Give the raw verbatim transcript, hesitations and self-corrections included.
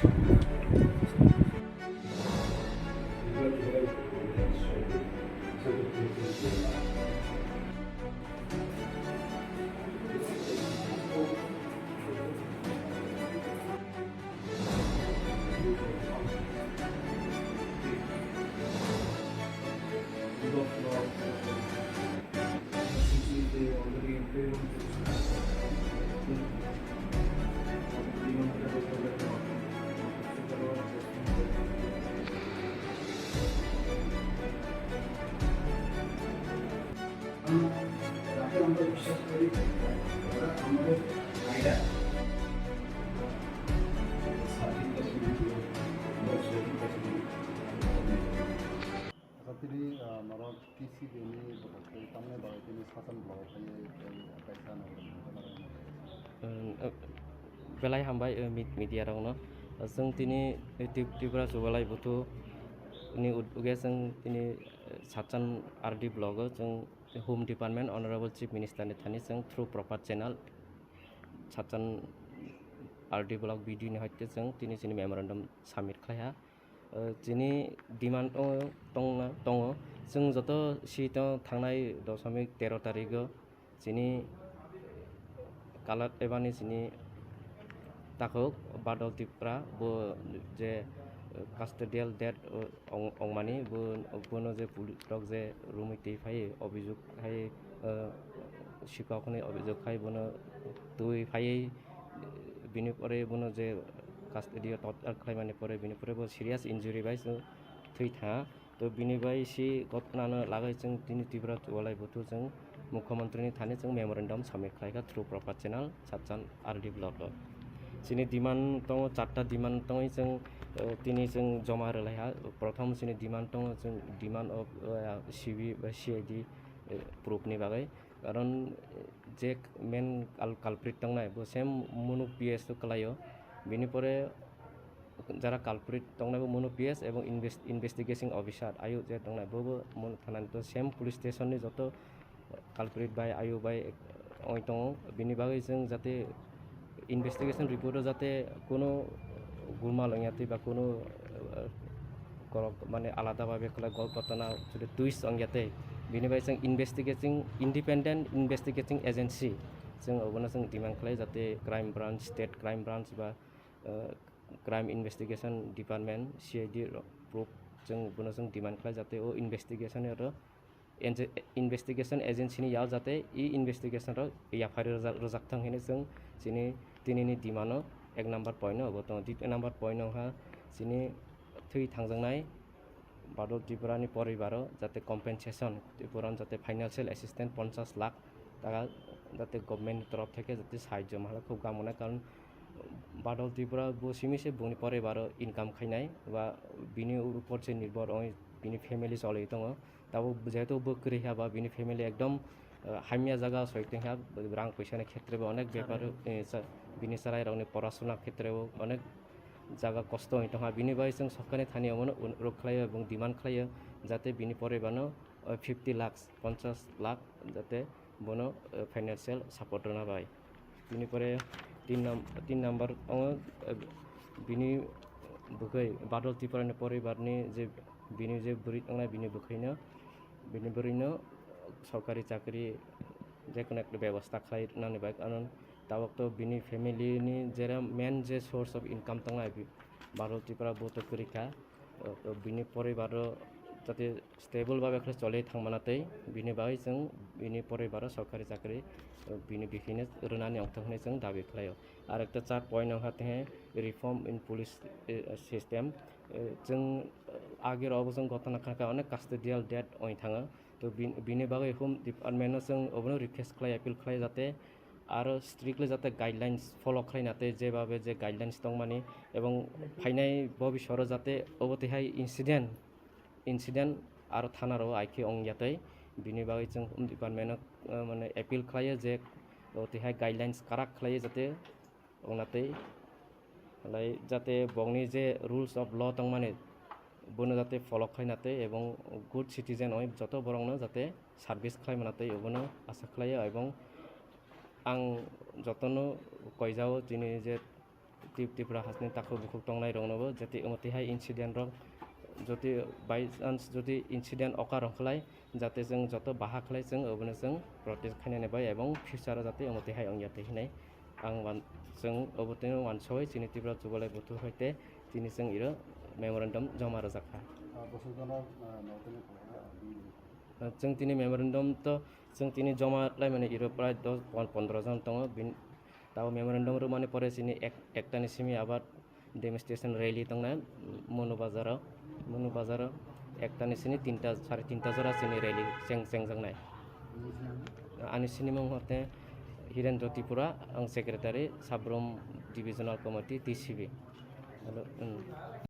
আমরা রাখে আমরা বিশ্বাস করি, ওরা আমাদের গাইডার। সার্টিফিকেশন, আমরা certification. Acha tini, ah, norok T C B ni bwkhak tei tamni bagwi tini Sachan block o phaiwi tei kaisa nokbar nokbar. Um, uh, belai hambai, uh, mid-, media rokno. Uh, chwng tini, uh, Tri-, Tripura Chubalai Buthu ni ud-, uge chwng tini, uh, Sachan R D block o chwng Home Department Honorable Chief Minister ni thani chwng through proper channel Sachan R D block B D O ni hoite chwng tini chini memorandum submit khlaiha. Uh, chini demand tongo, tongna, tongo. Chwng joto si tongo thangnai dosamik tero tarigo chini kalat ebani chini takhuk Badal Tripura bo je, uh, custodial death, uh, ong-, ongmani bo, bono je police rok je romwi twi phai obijok khai, uh, sikok hwnwi obijok khai bono twi phaiwi bini pore bono je custody o torture khlaimani pore bini pore bo serious injury bai se thwi tha. To bini bai si gotnano lagwi chwng tini Tripura Chubalai Buthu chwng Mukhyamantri ni thani chwng memorandum submit khlaikha through proper channel Sachan R D block o. Chini demand tongo, charta demand tongwi chwng, eh, tini chwng joma rwlaiha. Prothom chini demand tongo chwng demand of, eh, C B ba C I D, eh, proof ni bagwi. Karon, eh, je main cul-, culprit tongnai bo same Munu P S o kwlaio. Bini pore jara culprit tongnai bo Munu P S ebong invest-, investigating officer ayo je tongnai bo bo Munu thanani to same police station ni joto culprit bai ayo bai oi tongo. Bini bagwi chwng jate investigation report o jate kuno gulmal wngya tei ba kuno, eh, korok mane alada babe khlai gol kotona chwle twist wngya tei bini bai chwng investigating, independent investigating agency chwng obono chwng demand khlai jate crime branch, state crime branch ba, eh, crime investigation department, C I D rok proof chwng bono chwng demand khlai jate o investigation oro enje-, investigation agency ni yak jate e investigation rok yaphario rwjak, rwjak thang hwnwi chwng chini tinini demand o ek number point o obo tongo. Dui number point o wngkha chini thwi thangjaknai Badal Tripura ni poribar o jate compensation, Tripura jate financial assistance ponchas lakh taka jate government ni torof theke jate sahajyo mahalak khub kaam wngnai, karon Badal Tripura bo simi se boni poribar o income khainai ba bini upor se nirbhor wngwi bini family choli tongo. Tabuk jehetu bo kwrwi ha ba bini family ekdom, eh, hamya jaga soi tongkha, rang puisa ni khetre bo onek bepar, eh, cha-, bini cherai rok ni porasona khetre bo onek jaga kosto wng tongkha. Bini bai chwng sorkar ni thani omono un-, rwk khlaio ebong demand khlaio jate bini poribar no, eh, fifty lakhs, ponchas lakh jate bono, eh, financial support rwna bai. Bini pore tin nam-, tin number tongo, eh, bini bwkhwi Badal Tripura ni poribar ni je bini je bwrwi tongnai bini bwkhwino, bini bwrwino sorkari chakri je kono ekta bebosta khlai nani bai, karon tabuk to bini family ni jera main je source of income tongnai bi-, Badal Tripura bo to kwrwi kha. O, o, bini poribar o jate stable babe khe choli thangmana tei bini bagwi chwng bini poribar o sorkari chakri, o, bini biphino rwnani ongthok hwnwi chwng dabi khlaio. Ar ekta char point wngkha tei reform in police, eh, system. Eh, chwng, eh, age rok bo chwng gotona kha kha onek custodial death wng thango. To bin-, bini bagwi home department no chwng obono request khlai, appeal khlai jate aro strictly jate guidelines follow khlaina tei jebabe je guidelines tongmani ebong phainai bobisoro jate obo tihai incident, incident aro thana rok aikhe ongya tei bini bagwi chwng department o, uh, mane appeal khlaio je obo tihai guidelines kwrak khlaio jate ongna tei, lai jate bongni je rules of law tongmani, bono jate follow khlaina tei ebong good citizen oi joto borokno jate service khlai mana tei obono asa khlaio. Ebong ang jotono koijao chini je Tip-, Tripura hasteni takhuk bukhuk tongnai roknobo jati omo tihai incident rok jati by chance jati incident oka rok khlai jate chwng joto baha khlai chwng obono chwng protest khainani bai ebong future o jate omo tihai ongya twi hinai ang wan-, chwng obo twi wansoi chini Tripura Jugalai Bothor hoite chini chwng iro memorandum joma rwjak kha. Ah, bosong jona, ah, notini pore, ah, bini. Ah, chwng tini memorandum to chwng tini joma laimani iro prai dos pon-, pondro jon tongo. Bin-, tabo memorandum rwmani pore chini ek-, ektani simi abar demonstration rally tongnai Monu Bazaro, Monu Bazaro ektani sini tinta, sare tinta jora chini rally cheng-, chengjaknai. Ani sinimung hote Hirendra Tripura, ang secretary, Sabrum Divisional Committee, T C B. Hello, um.